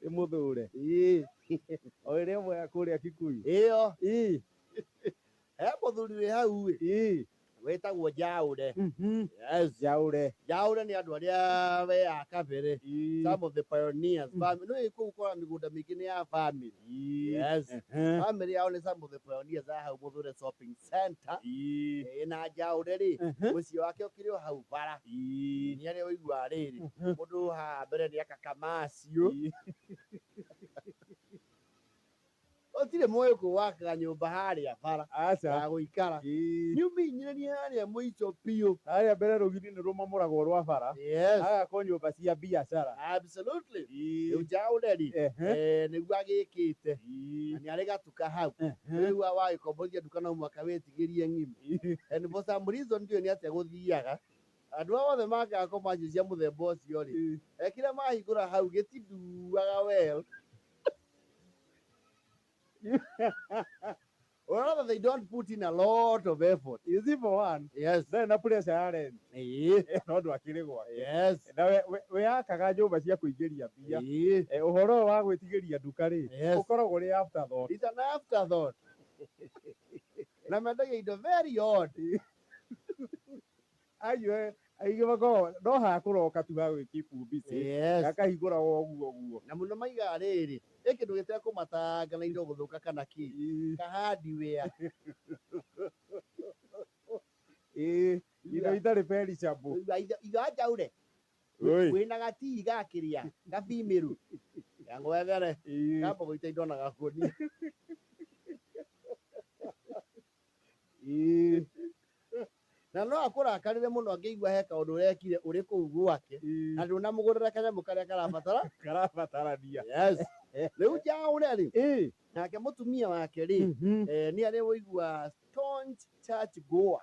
Ĩmũthũre. Ĩĩ. O ĩrĩa ĩmwe ya kũrĩa Kikuyu. Ĩyo. Ĩĩ. He mũthuri wĩ hau ĩ. Ĩĩ. Wĩtagwo Njaũre. Yes. Njaũre. Njaũre nĩ andũ arĩa we a kabere. Ĩĩ. Some of the pioneers. Family. Nĩ kũu ũkoraga mĩgũnda mĩingĩ nĩ ya family. Ĩĩ. Yes. Ehe. Family yao nĩ some of the pioneers a hau Mũthũre shopping center. Ĩĩ. Ĩĩ na Njaũre rĩ, Ehe. mũciĩ wake ũkĩrĩ o hau bara. Ĩĩ. Nĩ arĩa ũiguaga rĩrĩ, mũndũ haha mbere nĩ aka kamacio. Ĩĩ. Gũtirĩ mũgĩkũyũ wakaga nyũmba harĩa bara Aca. ya gũikara. Ĩĩ. Nĩũmĩhinyĩrĩrie harĩa mũico biũ. Harĩa mbere rũgiri nĩ rũmomoragwo rwa bara. Yes. Hagakwo nyũmba cia biacara. Absolutely. Ĩĩ. Rĩu Njaũre rĩ, Ehe. nĩguo agĩkĩte. Ĩĩ. Na nĩ arĩ gatuka hau. Ehe. Rĩu wagĩkomborithia nduka no mũhaka wĩtigĩrie ng'ima. Ĩĩ. And for some reason ndiũĩ nĩ atĩa gũthiaga. Andũ aya othe makaga commercial cia mũthemba ũcio rĩ, Ĩĩ. kĩrĩa mahingũra hau gĩtinduaga well. Or rather they don't put in a lot of effort. You see for one, Yes. ndarĩ na pressure ya rent. Ĩĩ. No ndũ akĩrĩ gwake. Yes. Na we akaga nyũmba cia kũingĩria mbia. Ĩĩ. Ũhoro ũyũ wa gwĩtigĩria nduka rĩ, Yes. ũkoragwo ũrĩ afterthought. It's an afterthought. Na mendagia indo very odd. Aiyũ aingĩ makoragwo no haha kũroka tu ha gwĩ keep busy. Yes. Gakahingũra o ũguo ũguo. Na mũno maigaga rĩrĩ, ĩ kĩndũ gĩtekũmatanga na indo gũthũka kana kĩ. Ĩĩ. Ka hardware. Ĩĩ. Indo itarĩ perishable. Iga Njaũre. Oi. Wĩna gatii gakĩrĩa gabimĩru. Yangwethere. Ĩĩ. Kamba gũita indo na gakunia. Ĩĩ. Na no akũrakarĩre mũno angĩigua he kaũndũ ũrekire ũrĩ kũu gwake Ĩĩ. na ndũnamũgũrĩra kanyamũ karĩa karabatara. Karabatarania. Yes. Rĩu Njaũre rĩ, Ĩĩ. nake mũtumia wake rĩ, nĩ arĩ ũigua staunch church goer.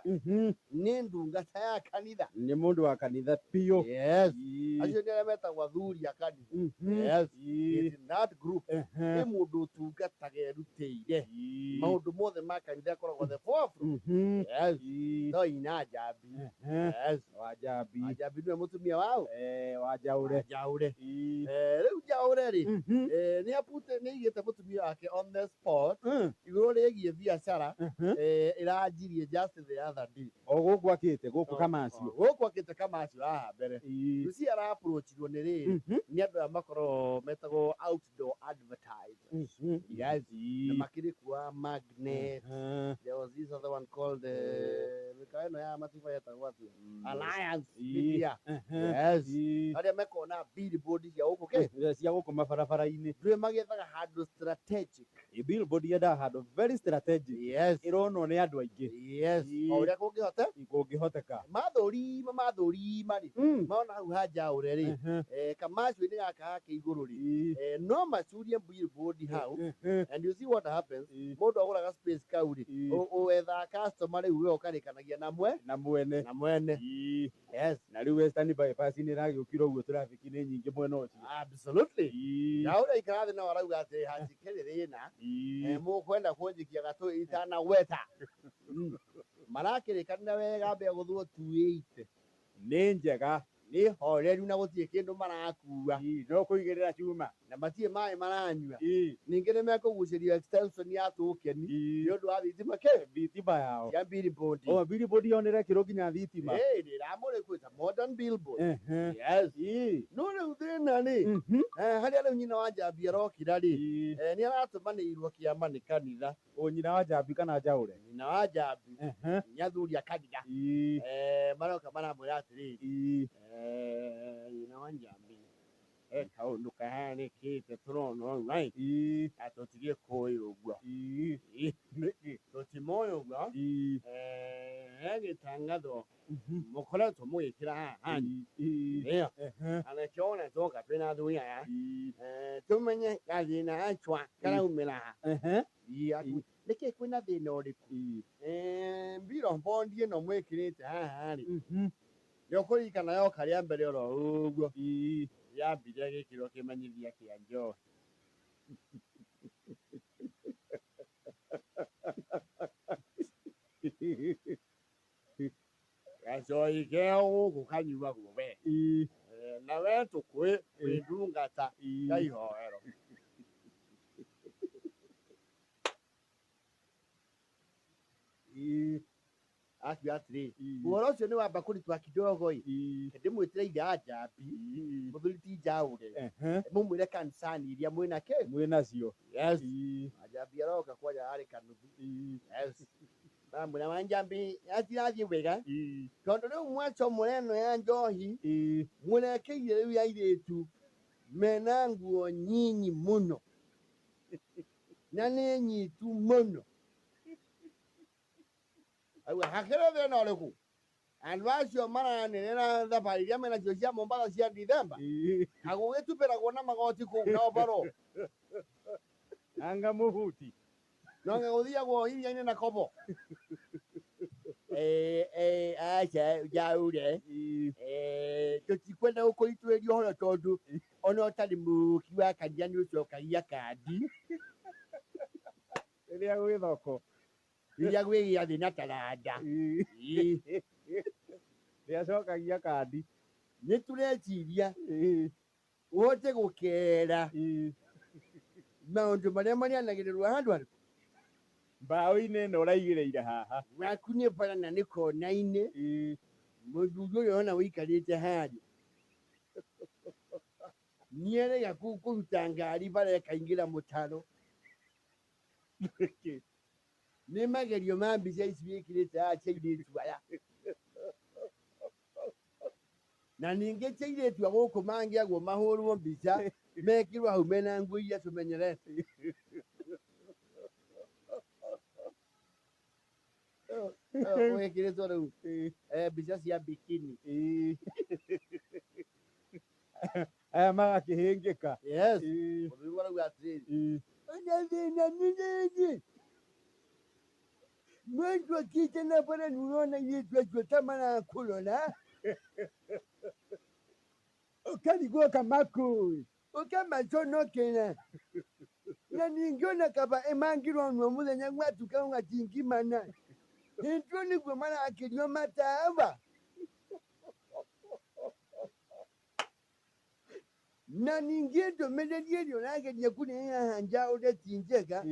Nĩ ndungata ya kanitha. Nĩ mũndũ wa kanitha biũ. Yes. Ĩĩ. Acio nĩ arĩa metagwo athuri a kanitha. Yes. Ĩĩ. Is in that group. Ehe. Nĩ mũndũ ũtungataga erutĩire. Ĩĩ. Maũndũ mothe ma kanitha akoragwo the forefront. Yes. Ĩĩ. No ina Njambi. Ehe. Yes. Wa Njambi. Wa Njambi nĩwe mũtumia wao. Wa Njaũre. Wa Njaũre. Ĩĩ. Rĩu Njaũre rĩ, nĩ apute nĩ aigĩte mũtumia wake on the spot igũrũ rĩgiĩ biacara ĩranjirie just the other day. O gũkũ akĩte gũkũ Kamacio. Gũkũ akĩte Kamacio haha mbere. Ĩĩ. Lucy ara approachirwo nĩ rĩrĩ nĩ andũ aya makoragwo metagwo outdoor advertisers. Yes. Ĩĩ. Na makĩrĩ kwa magnet. There was this other one called mĩkawa ĩno ya matiba yetagwo atĩa? Alliance Ĩĩ. Media. Yes. Ĩĩ. Arĩa mekona billboard cia gũkũ kĩ? Cia gũkũ mabarabara-inĩ. Ndũĩ magĩethaga handũ strategic. Ĩ billboard yendaga handũ very strategic. Yes. Ĩronwo nĩ andũ aingĩ. Yes. Ĩĩ. O ũrĩa kũngĩhota. Kũngĩhoteka. Mathũrima mathũrima rĩ. Mona hau ha Njaũre rĩ. Kamacio-inĩ gaka hake igũrũ rĩ. Ĩĩ. No macurie billboard hau. Ehe. And you see what happens. Ĩĩ. Mũndũ agũraga space kau rĩ. Ĩĩ. Wethaga customer rĩu we ũkarĩkanagia na mwe. Na mwene. Na mwene. Ĩĩ. Yes. Na rĩu Western Bypass nĩ ĩragĩũkire ũguo traffic nĩ nyingĩ mwena ũcio. Absolutely. Ĩĩ. Na ũrĩa ikara thĩ no arauga atĩ hatikĩrĩ thĩna. Ĩĩ. Mũkwenda kũnjikia gatũ itanagweta. Marakĩrĩkanĩra wega mbĩa gũthwo 280. Nĩ njega. Nĩ horeru na gũtirĩ kĩndũ marakua. Ĩĩ, no kũigĩrĩra cuma. Na matirĩ maĩ maranyua. Ĩĩ. Ningĩ nĩ mekũgucĩrio extension ya tũkeni Ĩĩ. nĩ ũndũ wa thitima kĩ? Thitima yao. Cia billboard. O billboard yao nĩ ĩrekĩrwo nginya thitima. Ĩĩ, nĩ ĩramũrĩkwo, it's a modern billboard. Ehe. Yes. Ĩĩ. No rĩu thĩna rĩ, harĩa rĩu nyina wa Njambi arokira rĩ, Ĩĩ. nĩ aratũmanĩirwo kĩama nĩ kanitha. O nyina wa Njambi kana Njaũre? Nyina wa Njambi Ehe. nĩ athuri a kanitha. Ĩĩ. Maroka maramwĩra atĩrĩrĩ, Ĩĩ. Nyina wa Njambi he kaũndũ kahanĩkĩte tũrona online Ĩĩ. na tũtigĩkũĩ ũguo. Ĩĩ. Ĩĩ. Nĩkĩ? Tũtimoĩ ũguo. Ĩĩ. He gĩtangatho mũkoretwo mũgĩkĩra haha hanyu. Ĩĩ. Nĩyo. Ehe. Na nĩkĩo wona twoka twĩna athuri aya. Ĩĩ. Tũmenye gathĩna gacwa karaumĩra ha. Ehe. Ĩĩ, nĩkĩ kwĩna thĩna ũrĩkũ? Ĩĩ. Billboard ĩno mwĩkĩrĩte haha rĩ, nĩ ũkũririkana yoka rĩa mbere oro ũguo. Ĩĩ. Yambire gĩkĩrwo kĩmenyithia kĩa njohi. Gacohi ke gũkũ kanyuagwo we. Ĩĩ. Nawe tũkwĩ wĩ ndungata ya ihoero. Akiuga atĩrĩ, ũhoro ũcio nĩ wamba kũritũha kidogo ĩ, ndĩmwĩtĩre ithe wa Njambi, mũthuri ti Njaũre, mũmwĩre concern iria mwĩna kĩ? Mwĩ nacio. Yes. Wanjambi aroka kwanja arĩ kanuthu. Yes. Maramwĩra Wanjambi atirathiĩ wega tondũ rĩu mwacomora ĩno ya njohi mũrekeire rĩu ya airĩtu mena nguo nyinyi mũno na nĩ nyitu mũno. Auga hakĩrĩ thĩna ũrĩkũ? Andũ acio maranĩrĩra thabarĩ iria menacio cia Mombatha cia Dithemba, agũgĩtubĩragwo na magoti kũu na oboro. Anga mũbuti. No anga gũthiagwo iria-inĩ na kobo. Eh, eh, aca njaure. Eh, tũtikwenda gũkũritũhĩria ũhoro tondũ ona ũtarĩ mũki wa kanitha nĩ ũcokagia kandi. Rĩrĩa gwĩ thoko. Rĩrĩa gwĩ gĩathĩ na taranda. Nĩacokagia kandi. Nĩ tũreciria ũhote gũkera maũndũ marĩa marĩanagĩrĩrwo handũ harĩkũ? Mbaũ-inĩ ĩno ũraigĩrĩire haha. Waku nĩ bara na nĩ kona-inĩ, mũthuri ũyũ ona ũikarĩte harĩa nĩerega kũruta ngari bara ĩkaingĩra mũtaro. Nĩ magerio ma mbica ici wĩkĩrĩte haha cia airĩtu aya. Na ningĩ ti airĩtu a gũkũ mangĩagwo mahũrwo mbica mekĩrwo hau mena nguo iria tũmenyerete. Wĩkĩrĩtwo rĩu mbica cia bikini. Aya magakĩhĩngĩka. Yes. Mũthuri arauga atĩrĩrĩ, ona thĩna nĩ rĩrĩ, mũndũ okĩte na bara nĩ ũrona airĩtu acio ta marakũrora, ũkarigwo kamakũĩ. Ũkamaconokera. Na ningĩ ona kaba ĩmangĩronwo mũthenya gwatuka ũgatingimana. Hĩndĩ ĩyo nĩguo marakĩrio matawa. Na ningĩ ndũmĩrĩri ĩrĩa ũrageria kũrehe haha njaũre ti njega,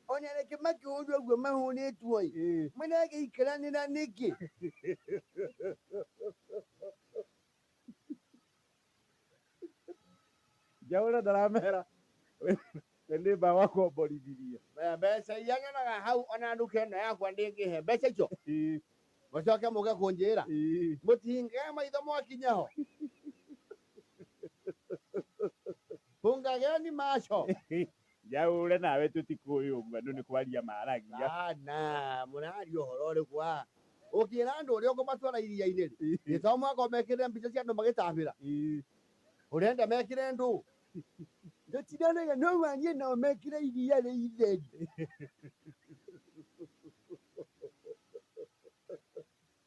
ona reke makĩhũrwo ũguo mahũrĩtwo-ĩ, maragĩikaranĩra nĩkĩ? Njaũre ndaramera we nĩ mbaũ akomborithirie. Mbeca iria nyonaga hau ona nduka ĩno yakwa ndĩngĩhe mbeca icio. Mũcoke mũke kũnjĩra mũtihingaga maitho mwakinya ho. Hungageni macho. Njaũre nawe tũtikũĩ ũguo andũ nĩ kwaria maragia. Ana mũraria ũhoro ũrĩkũ haha? Ũkĩra andũ ũrĩa ũkũmatwara iria-inĩ rĩ, nĩ to mũhaka ũmekĩrĩre mbica cia andũ magĩtambĩra? Ũrenda mekĩre ndũ? Tũtirarega no warie nao mekĩre iria rĩ itheri.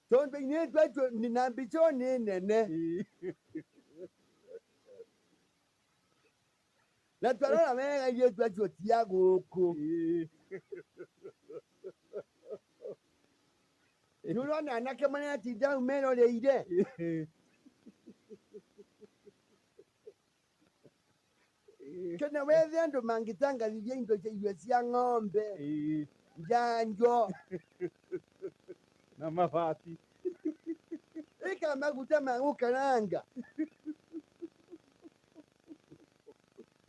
Tondũ airĩtu acio na mbica o nĩ nene. Na twarora wega airĩtu acio ti a gũkũ. Nĩ ũrona anake maratinda hau meroreire. Kana wethe andũ mangĩtangathithia indo cia irio cia ng'ombe, njanjo. Na mabati. Ĩka maguta ma gũkaranga.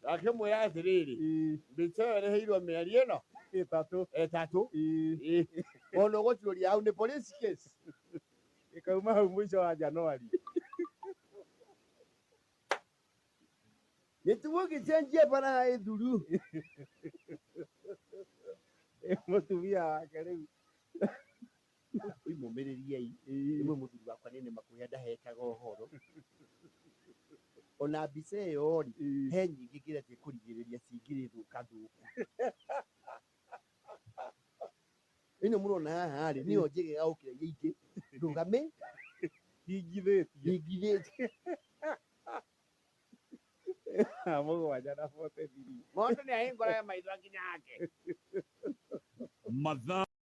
Akĩmwĩra atĩrĩrĩ, mbica ĩyo ĩrĩhĩirwo mĩeri ĩno ĩtatũ. Ĩtatũ. Mũndũ ũgũtuĩria hau nĩ police case. Ĩkauma hau mũico wa Januari. Nĩ tũgũgĩcenjia bara ĩthuru. Mũtumia wake rĩu. Imũmĩrĩriei. Rĩmwe mũthuri wakwa nĩ nĩma kũrĩa ndahekaga ũhoro. Ona mbica ĩyo rĩ, he nyingĩ ngeretie kũrigĩrĩria cingĩrĩ thũka thũku. Ĩno mũrona haha rĩ, nĩyo njegega gũkĩra iria ingĩ ndũgame hingithĩtie. Hingithĩtie. Mũgwanja na 43. Mũndũ nĩ ahingũraga maitho nginya ake. Mathaa.